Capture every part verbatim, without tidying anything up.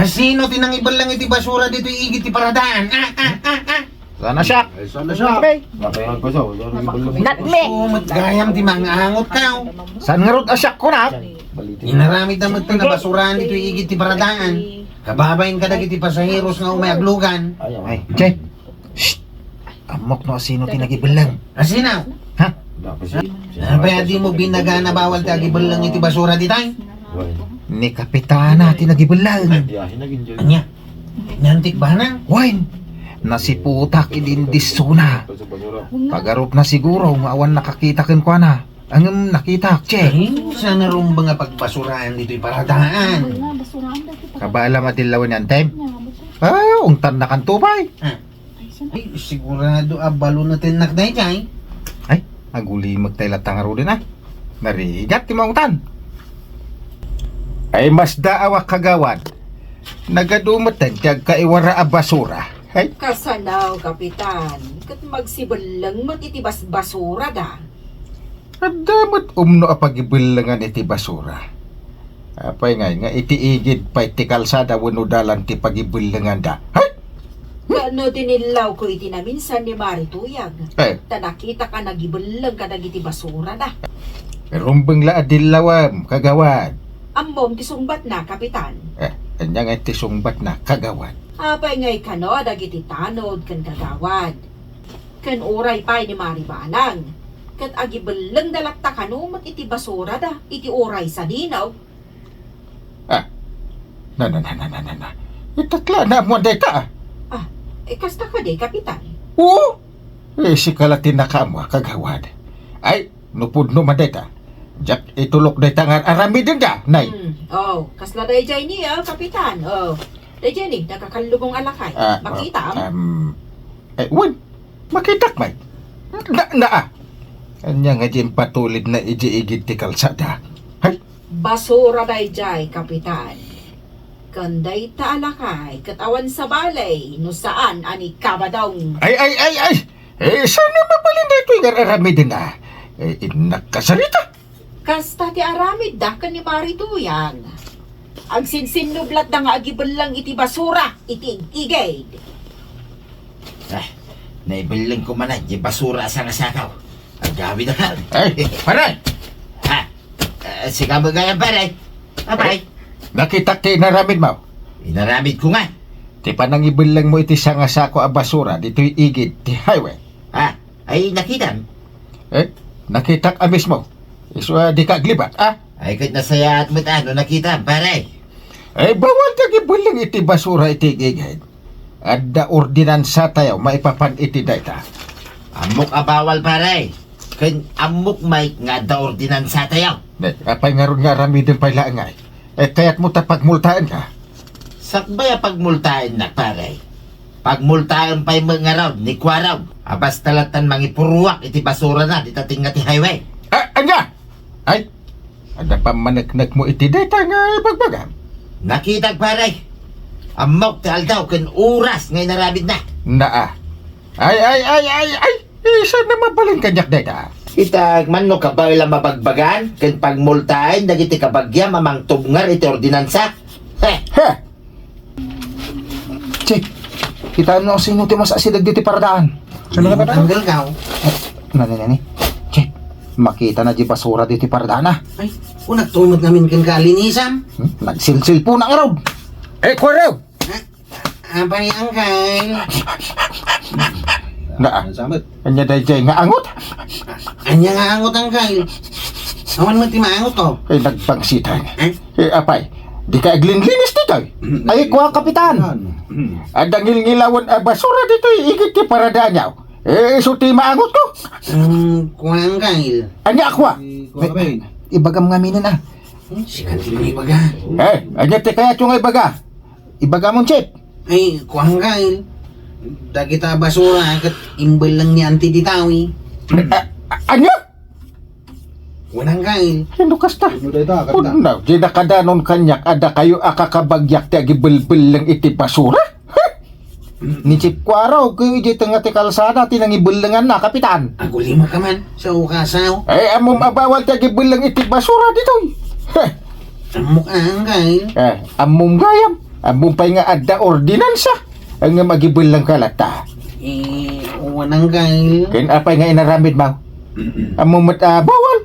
Asino ti nangibelleng iti basura ditoy igid ti paradaan? Ah, ah, ah, ah. Sana siak. Ay, sana siak. Natme. Natme. Umet gayam ti mangaangot kaw. Saan ngarud a siak kuna? Inaramid na met ti nabasuraan ditoy igid ti paradaan. Kababain kadagiti pasaheros nga umay aglugan. Ay, Che. Shh! Ammok no asino ti nagibelleng. Asino? Ha? Apay a dimo binagana bawal ti agibelleng iti basura ditay? Ni Kapitana ti nagibelleng. Ania? Nantik bana? Wen, nasiputak idi indisona. Pagarupna siguro nga awan nakakita kenkuana. Ngem nakitak, Che. Ay, sana rumbeng a pagbasuraan ditoy paradaan. Kabala madillawen yan, Tem? Ah, ungtan na kanto pay. Ah. Ay, sigurado a balunetennak daydiay. Ay, agulimeg tay latta ngaruden, ah. Narigat ti maungtan. Ay, masdaawak, kagawad. Nagadu metten ti agkaiwara a basura. Ay. Kasano, Kapitan? Ket magsibelleng met iti bas-, basura da. Adda met umno a pagibellengan iti basura. Apay ngay nga iti igid pay ti kalsada wenno dalan ti pagibellenganda? Hay! Kaano ti nillawko iti naminsan ni Mari Tuyang? Eh. Ta nakitak a nagibelleng kadagiti basurada. Rumbeng la a dillawem, kagawad. Ammom ti sungbatna, Kapitan. Eh, ania ngay ti sungbatna, kagawad? Apay ngay kano dagiti tanod ken kagawad? Ken uray pay ni Mari Balang, ket agibellengda latta kano met iti basurada iti uray sadino. Ah. Na, na, na, na, na, na, na. Itatla na mo dayta, ah. Ah, eh, kasta kadi, Kapitan? Oo. Eh, sika la ti nakaammo, kagawad. Ay, no pudno man dayta. Diak itulok dayta nga aramidenda, nay. Hmm. Oh, kasla daydiay ni, ah, Kapitan. Oh. Daydiay ni, nakakallubong a lakay. Ah, makitam? Ah, um, eh, wen, makitak, may. Na, na, ah. Ania nga di impatulid na iji igid ti kalsada? Hay! Basura daydiay, Kapitan. Ken dayta a lakay, ket awan sabali, no saan a ni Kabadong. Ay, ay, ay, ay! Eh, saan na mabalin daytoy nga aramiden, ah? Eh, innak kasarita. Kasta ti aramidda ken ni Mari Tuyang. Agsinsinnublatda nga agibelleng iti basura, iti igid. Ah, naibellengko manen ti basura a sangasakaw. Agawid a kan. Ay, pare! Ha? Ah, sika met gayam, pare? Apay? Eh, nakitak ti inaramidmo. Inaramidko nga. Ti panangibellengmo iti sangasako a basura ditoy igid ti highway. Ha? Ay, nakitam? Eh, nakitak a mismo. Isu a dika aglibat, ah? Ay, ket nasayaat met a no nakitam, pare. Ay, bawal ti agibelleng iti basura iti igid. Adda ordinansatayo maipapan iti dayta. Ammok a bawal, pare. Ken ammok met nga adda ordinansatayo. Ne, apay ngarud nga aramiden pay laeng ngay? Eh, kayatmo ta pagmultaenka? Sakbay a pagmultaennak, pare. Pagmultaen pay met ngarud ni Kuarog a basta lattan mangipuruak iti basurana dita tengnga ti highway. Ah, ania? Ay, adda pammaneknekmo iti dayta nga ibagbagam? Nakitak, pare. Ammok ti aldaw ken oras nga inaramidna. Naa. Ay, ay, ay, ay, ay! Isu na mabalin kaniak dayta. Ita, mano ka ba la mabagbagan ken pagmultaen dagiti kabagiam a mangtubngar iti ordinansa? Heh! Heh! Che, kitaenno sino ti masaksideg ditoy paradaan. Sino ka ba? Tanggal ka, oh. Nani, nani? Che, makita na di basura ditoy paradaan, ah. Ay, unagto met ngamin ken kalinisam. Hmm? Nagsilsilpon na ngarud. Eh, Kuarog! Ha? Apay, Angkay? Na, ania daydiay nga angot? Ania nga angot, Angkay? Awan met ti maangot, oh. Eh, nagpangsitan. Eh? Eh, apay, dika aglinlinis ditoy? Ay, kua, Kapitan. Adda ngilngilawen a basura ditoy igid ti paradaanyo. Eh, isu ti maangotko. Hmm, kua, Angkay. Ania a kua? Eh, kua, Angkay. Ibagam ngaminen, ah. Hmm, sika ti mangibaga. Eh, ania ti kayatyo nga ibaga? Ibagamon, Chief. Ay, kuan, Kyle. Dagita a basura ket imbelleng ni Auntie Ditawi. A-, a-, ania? Kuan, Kyle. Sino kasta? Sino dayta, kasta? Pudno, di nakadanon kaniak, adda kayo a kakabagiak ti agibelbelleng iti basura? Ha? Ni Chief Kuarog, ket idiay tengnga ti kalsada ti nangibellenganna, Kapitan. Agulima ka man, sa ukasaw. Eh, ammom a bawal ti agibelleng iti basura ditoy. Heh. Ammok, Angkay. Eh, ammom gayam. Ammom pay nga adda ordinansa, ngem agibellengka latta. Eh, awan, Uncle. Ken apay nga inaramidmo? Ammom met a bawal.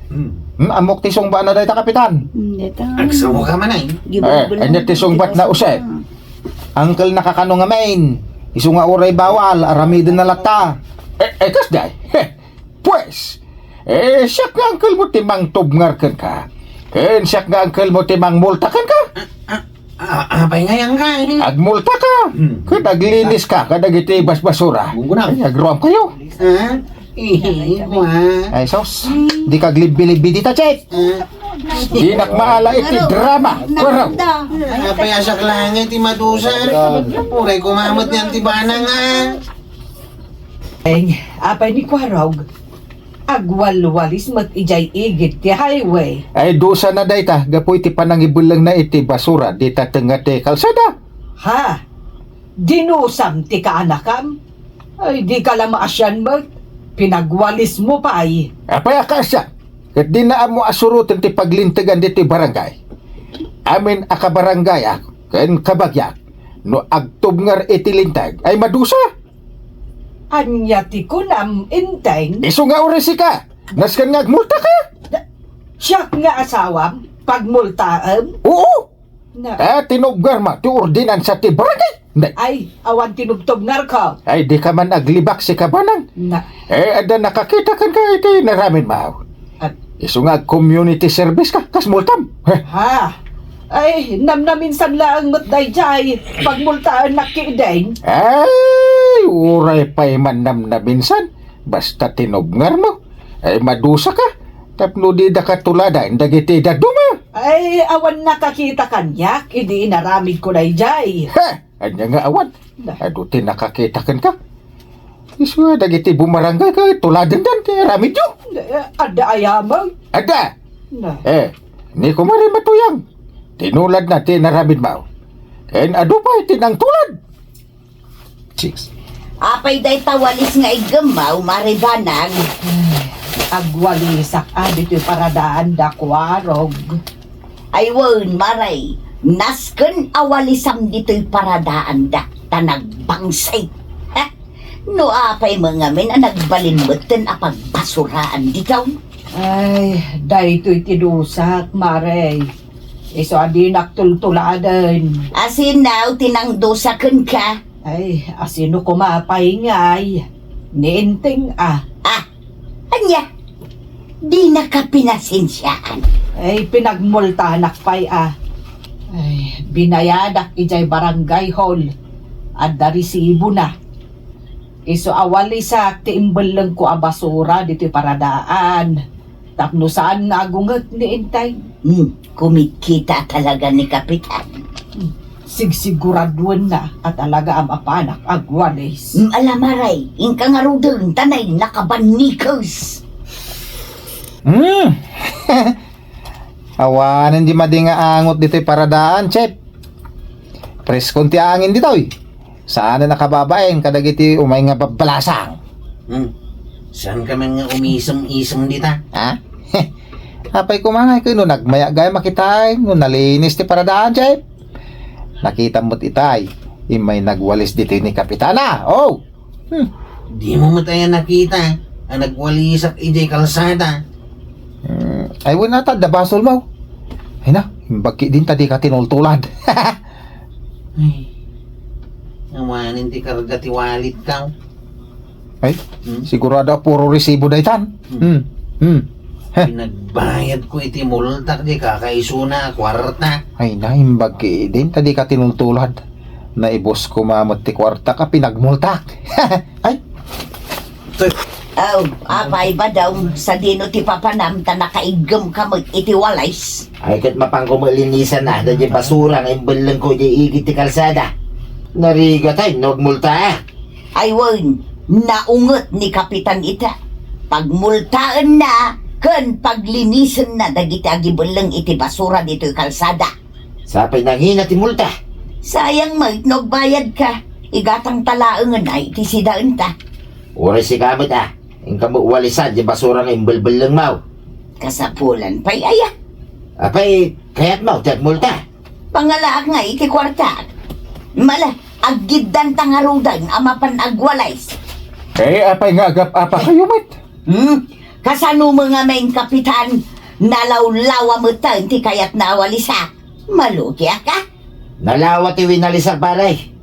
Hmm. Hmm, ammok ti sungbatna dayta, Kapitan. Hmm, deta. Agsawaka man ay. Eh, ania ti sungbatna, Usep? Uncle, nakakano ngamin? Isu nga uray bawal, aramidenna latta. Eh, eh, kasdiay? Heh, Pues, eh, siak nga angkelmo ti mangtubngar kenka. Ken siak nga angkelmo ti mangmulta kenka. Ah, ah, ah, apay ngay, Uncle? Agmultaka. Hmm. Ken agliniska kadagiti basbasura. Gunggunam. Ay, agruamkayo. Ah, eh, kua. Ay, sus. Di ka aglibbi-libbi dita, Chet. Ah. Dinak maala iti drama. Waraw. Apay a siak laeng ti madusa. Uray koma met nian ti banang, ah. Eng, apay ni Kuarog? Agwalwalis met idiay igid ti highway. Ay, dusana dayta, gapu iti panangibellengna iti basura, dita tengnga ti kalsada. Ha? Dinusam ti kaanakam? Ay, dika la maasian met. Pinagwalismo pay. Apay a kaasian? Ket dina ammo a suroten ti paglintegan ditoy barangay. Amin a kabarangayak ken kabagiak, no agtubngar iti linteg, ay madusa. Ania ti kunam, Enteng? Isu nga uray sika, nasken nga agmultaka. Da-, siak nga asawam, pagmultaem? Oo. Na. Eh, tinubngarmo ti ordinansa ti barangay. Nay. Ay, awan tinubtubngarko. Ay, dika man aglibak, sika banang. Na. Eh, adda nakakita kenka iti inaramidmo. At isu nga community service ka, kas multam. Heh. Ha? Ay, namnaminsan laeng met daydiay, pagmultaennak ketdin. Ay, uray pay man namnaminsan, basta tinubngarmo, ay madusaka, tapno didaka tuladan dagiti dadduma. Ay, awan nakakita kaniak idi inaramidko daydiay. Heh! Ania nga awan? Na. Adu ti nakakita kenka. Isu dagiti bumarangay ket tuladendan ti aramidyo. Adda aya met? Adda. Na. Eh, ni Kumare Matuyang, tinuladna ti inaramidmo. Ken adu pay ti nangtulad. Chicks. Apay dayta walis nga iggemmo, Mare Banang? Agwalisak a ditoy paradaanda, Kuarog. Ay wen, Mare, nasken a walisam ditoy paradaandak ta nagbangsit. Ha? No apay met ngamin a nagbalin metten a pagbasuraan ditoy? Ay, daytoy ti dusak, Mare. Isu a dinak tultuladen. Asino ti nangdusa kenka? Ay, asino koma pay ngay? Ni Enteng a. Ah, ania? Dinaka pinasensiaan? Ay, pinagmultanak pay a. Ay, binayadak idiay barangay hall. Adda resibona. Isu a walisak ti imbellengko a basura ditoy paradaan. Tapno saan nga agunget ni Enteng. Hmm, kumitkita talaga ni Kapitan. Hmm, sigsiguraduenna a talaga a mapanak agwalis. Hmm, ala, Mare, inka ngaruden, ta nay nakabannikes. Hmm. Awanen di madi nga angot ditoy paradaan, Chef. Preskon ti angin ditoy. Saanen a kababain kadagiti umay nga babbalasang. Hmm. Saan ka man nga umisem-isem dita? Ha? Apay koma ngay ket no nagmayat gayam a kitaen no nalinis ti paradaan, Chef? Nakitam met itay, immay nagwalis ditoy ni Kapitana. Oh! Hmm. Dimo met aya nakita a nagwalisak idiay kalsada? Hmm. Ay, wen ata, adda basolmo. Ay na, imbag ketdin ta dika tinultulad. Ay, awanen ti karga ti walletko. Ay, hmm? Sigurado a puro resibo daytan. Hmm. Hmm. Hmm. Heh. Pinagbayadko iti multak di kakaisuna a kuarta. Ay na, imbag ketdin ta dika tinultulad. Naibus koma met ti kuartak a pinagmultak. Ay. Aw, apay, Badong, sadino ti papanam ta nakaiggemka met iti walis? Ay, ket mapanko met linisan na, daydi basura nga imbellengko idiay igid ti kalsada. Narigat ay, no agmulta. Ay wen, naunget ni Kapitan ita. Pagmultaenna ken paglinisenna dagiti agibelleng iti basura ditoy kalsada. Sapay nangina ti multa? Sayang met no agbayadka. Igatangta laengen ay ti sidaenta. Uray sika met a, inka met walisan ti basura nga imbelbellengmo. Kasapulan pay aya? Apay, kayatmo ti agmulta? Pangalaak nga iti kuartak. Mala, aggiddanta ngaruden a mapan agwalis. Eh, apay nga agap-apakayo met? Hmm? Kasano mo ngamin, Kapitan? Nalawlawa metten ti kayatna a walisa. Malugiak a? Nalawa ti winalisa, pare.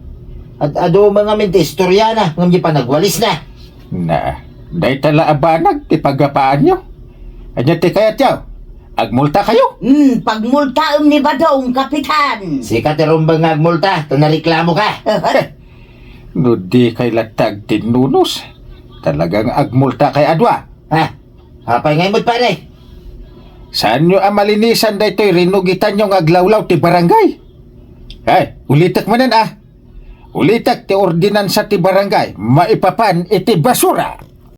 Ad-adu mo ngamin ti istoriana ngem di panagwalisna. Na, dayta la a banag ti paggapaanyo. Ania ti kayatyo? Agmultakayo? Hmm, pagmultaem ni Badong, Kapitan. Sika ti rumbeng nga agmulta, ta nareklamoka. No dikay latta agtinnunos, talagang agmultakay a dua. Ha? Apay ngay met, pare? Saanyo a malinisan daytoy rinugitanyo nga aglawlaw ti barangay? Ay, ulitek manen a. Ulitek ti ordinansa ti barangay maipapan iti basura.